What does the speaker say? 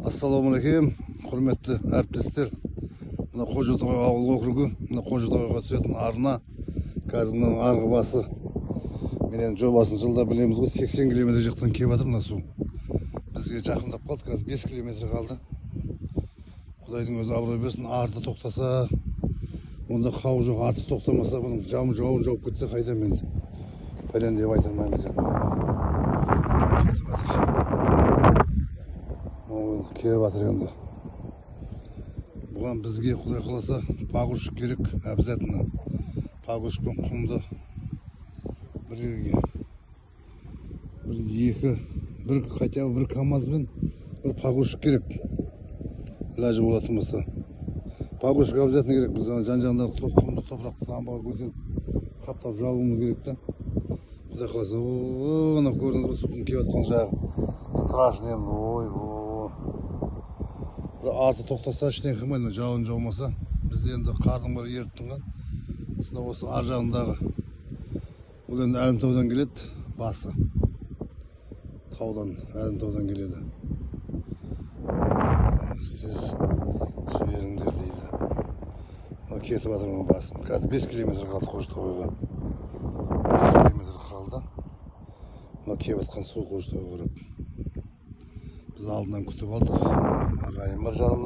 Ассалаумағалейкум, құрметті әріптестер. Мына Қожатоғай ауыл округі, мына Қожатоғайға түсетін арна, қазір мынаның арғы басы. Мен енді жобасын жылда білеміз ғой, 80 километр жақтан келіп жатыр мына су. Бізге жақындап қалды, қазір 5 километр қалды. Құдайдың өзі абырой берсін, арты тоқтаса, онда қауіп жоқ, арты тоқтамаса, бұның жауын жауып кетсе қайдам енді. Пәлен деп айта алмаймыз енді. Кетіп жатыр. Келіп жатыр енді. Бұған бізге Құдай қаласа погрузчик керек, обязательно. Погрузчик пен құмды бір екі, бір хотя бы бір КамАЗбен бір погрузчик керек. Ілажы болатын болса. Погрузчик обязательно керек. Біз жан-жағындағы құмды, топырақты дамбаға көтеріп қаптап жабуымыз керек та. Құдай қаласа, ана көрдіңіз бе, судың келіп жатқан жағы. Страшно енді, ой, бір арты тоқтаса ештеңе қылмайды, жауын жаумаса. Бізде енді қардың бәрі еріп тынған. Осында осы ар жағындағы, бұл енді Әлімтаудан келеді, басы. Таудан, Әлімтаудан келеді. Тез жіберіңдер дейді. Мына кетіп жатыр мына басым. Қазір 5 километр қалды Қожатоғайға. 5 километр қалды. Мына келіп жатқан су Қожатоғайға қарап. Біз алдынан күтіп алдық. Ағайын бар жанымда.